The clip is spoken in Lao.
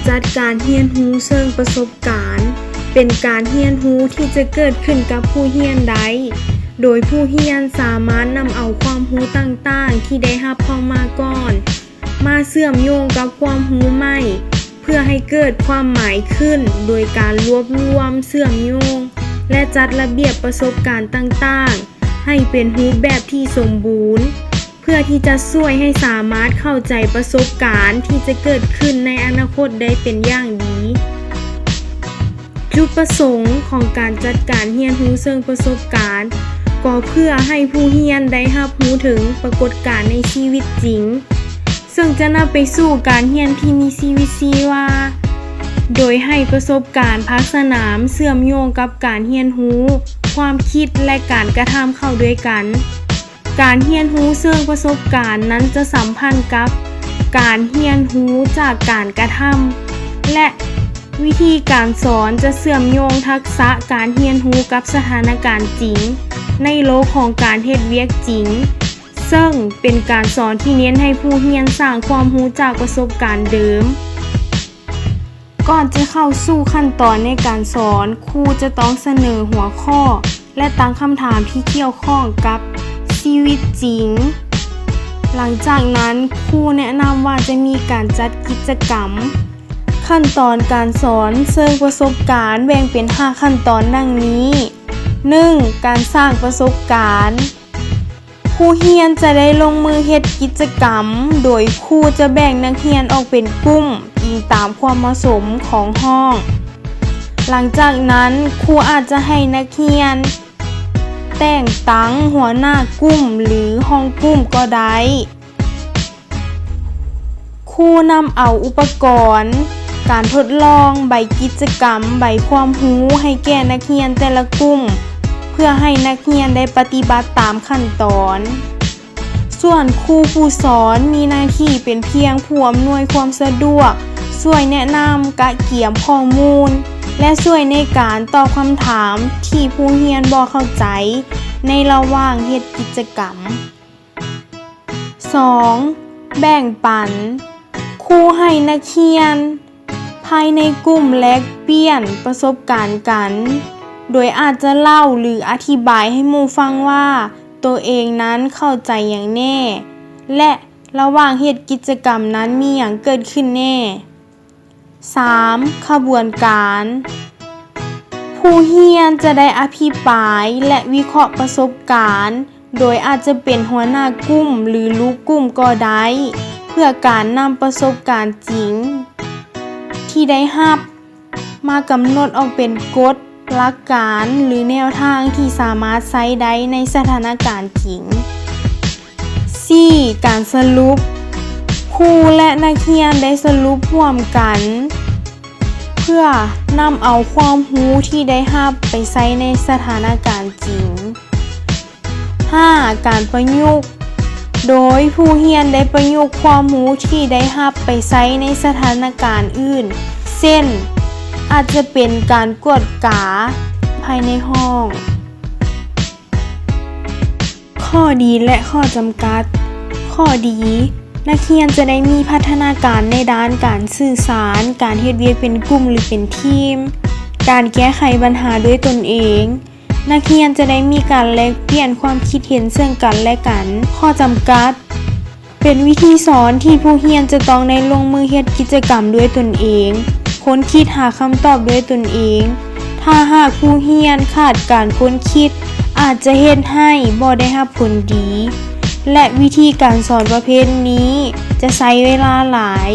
ຈັດການຮຽນຮູ້ເຊີງປະສົບການ ເປັນການຮຽນຮູ້ທີ່ຈະເກີດຂຶ້ນກັບຜູ້ຮຽນໄດ້, ໂດຍຜູ້ຮຽນສາມາດນຳເອົາຄວາມຮູ້ຕ່າງໆທີ່ໄດ້ຮັບເຂົ້າມາກ່ອນ ມາເຊື່ອມໂຍງກັບຄວາມຮູ້ໃໝ່ ເພື່ອໃຫ້ເກີດຄວາມໝາຍຂຶ້ນ ໂດຍການລວບລວມ, ເຊື່ອມໂຍງ ແລະ ຈັດລະບຽບປະສົບການຕ່າງໆ ໃຫ້ເປັນຮູບແບບທີ່ສົມບູນ ເພື່ອທີ່ຈະຊ່ວຍໃຫ້ສາມາດເຂົ້າໃຈປະສົບການທີ່ຈະເກີດຂຶ້ນໃນອະນາຄົດໄດ້ເປັນຢ່າງດີ. ຈຸດປະສົງຂອງການຈັດການຮຽນຮູ້ເຊີງປະສົບການ ກໍເພື່ອໃຫ້ຜູ້ຮຽນໄດ້ຮັບຮູ້ເຖິງປາກົດການໃນຊີວິດຈິງ ເຊິ່ງຈະນຳໄປສູ່ການຮຽນທີ່ມີຊີວິດຊີວາ, ໂດຍໃຫ້ປະສົບການພາກສະໜາມເຊື່ອມໂຍງກັບການຮຽນຮູ້, ຄວາມຄິດ ແລະ ການກະທຳເຂົ້າດ້ວຍກັນ. ການຮຽນຮູ້ເຊີງປະສົບການນັ້ນຈະສຳພັນກັບການຮຽນຮູ້ຈາກການກະທຳ ແລະ ວິທີການສອນຈະເຊື່ອມໂຍງທັກສະການຮຽນຮູ້ກັບສະຖານະການຈິງໃນໂລກຂອງການເຮັດວຽກຈິງ, ເຊິ່ງເປັນການສອນທີ່ເນັ້ນໃຫ້ຜູ້ຮຽນສ້າງຄວາມຮູ້ຈາກປະສົບການເດີມ. ກ່ອນຈະເຂົ້າສູ່ຂັ້ນຕອນໃນການສອນ, ຄູຈະຕ້ອງສະເໜີຫົວຂໍ້ ແລະ ຕັ້ງຄຳຖາມທີ່ກ່ຽວຂ້ອງກັບຊີວິດຈິງ. ຫຼັງຈາກນັ້ນ, ຄູແນະນຳວ່າຈະມີການຈັດກິດຈະກຳ. ຂັ້ນຕອນການສອນເຊີງປະສົບການແບ່ງເປັນຫ້າຂັ້ນຕອນດັ່ງນີ້. ໜຶ່ງ ການສ້າງປະສົບການ. ຜູ້ຮຽນຈະໄດ້ລົງມືເຮັດກິດຈະກຳ, ໂດຍຄູຈະແບ່ງນັກຮຽນອອກເປັນກຸ່ມ, ອີງຕາມຄວາມເໝາະສົມຂອງຫ້ອງ. ຫຼັງຈາກນັ້ນ, ຄູອາດຈະໃຫ້ນັກຮຽນແຕ່ງຕັ້ງຫົວໜ້າກຸ່ມ ຫຼື ຮອງກຸ່ມກໍໄດ້. ຄູນຳເອົາອຸປະກອນການທົດລອງ, ໃບກິດຈະກຳ, ໃບຄວາມຮູ້ໃຫ້ແກ່ນັກຮຽນແຕ່ລະກຸ່ມ ເພື່ອໃຫ້ນັກຮຽນໄດ້ປະຕິບັດຕາມຂັ້ນຕອນ. ສ່ວນຄູຜູ້ສອນມີໜ້າທີ່ເປັນພຽງຜູ້ອຳນວຍຄວາມສະດວກ, ຊ່ວຍແນະນຳ, ກະກຽມຂໍ້ມູນ ແລະ ຊ່ວຍໃນການຕອບຄຳຖາມທີ່ຜູ້ຮຽນບໍ່ເຂົ້າໃຈໃນລະຫວ່າງເຮັດກິດຈະກຳ. ສອງ ແບ່ງປັນ. ຄູໃຫ້ນັກຮຽນພາຍໃນກຸ່ມແລກປ່ຽນປະສົບການກັນ, ໂດຍອາດຈະເລົ່າ ຫຼື ອະທິບາຍໃຫ້ໝູ່ຟັງວ່າໂຕເອງນັ້ນເຂົ້າໃຈຫຍັງແນ່ ແລະ ລະຫວ່າງເຮັດກິດຈະກຳນັ້ນມີຫຍັງເກີດຂຶ້ນແນ່. ສາມ ຂະບວນການ. ຜູ້ຮຽນຈະໄດ້ອະພິປາຍ ແລະ ວິເຄາະປະສົບການ, ໂດຍອາດຈະເປັນຫົວໜ້າກຸ່ມ ຫຼື ລູກກຸ່ມກໍໄດ້, ເພື່ອການນຳປະສົບການຈິງທີ່ໄດ້ຮັບ ມາກຳນົດອອກເປັນກົດ, ຫຼັກການ ຫຼື ແນວທາງທີ່ສາມາດໃຊ້ໄດ້ໃນສະຖານະການຈິງ. ສີ່ ການສະຫຼຸບ. ຄູ ແລະ ນັກຮຽນໄດ້ສະຫຼຸບຮ່ວມກັນ ເພື່ອນຳເອົາຄວາມຮູ້ທີ່ໄດ້ຮັບໄປໃຊ້ໃນສະຖານະການຈິງ. ຫ້າ ການປະຍຸກ. ໂດຍຜູ້ຮຽນໄດ້ປະຍຸກຄວາມຮູ້ທີ່ໄດ້ຮັບໄປໃຊ້ໃນສະຖານະການອື່ນ ເຊັ່ນ ອາດຈະເປັນການກວດກາພາຍໃນຫ້ອງ. ຂໍ້ດີ ແລະ ຂໍ້ຈຳກັດ. ຂໍ້ດີ, ນັກຮຽນຈະໄດ້ມີພັດທະນາການໃນດ້ານການສື່ສານ, ການເຮັດວຽກເປັນກຸ່ມ ຫຼື ເປັນທີມ, ການແກ້ໄຂບັນຫາດ້ວຍຕົນເອງ. ນັກຮຽນຈະໄດ້ມີການແລກປ່ຽນຄວາມຄິດເຫັນເຊິ່ງກັນ ແລະ ກັນ. ຂໍ້ຈຳກັດ, ເປັນວິທີສອນທີ່ຜູ້ຮຽນຈະຕ້ອງໄດ້ລົງມືເຮັດກິດຈະກຳດ້ວຍຕົນເອງ, ຄົ້ນຄິດຫາຄຳຕອບດ້ວຍຕົນເອງ. ຖ້າຫາກຜູ້ຮຽນຂາດການຄົ້ນຄິດ, ອາດຈະເຮັດໃຫ້ບໍ່ໄດ້ຮັບຜົນດີ, ແລະ ວິທີການສອນປະເພດນີ້ຈະໃຊ້ເວລາຫຼາຍ.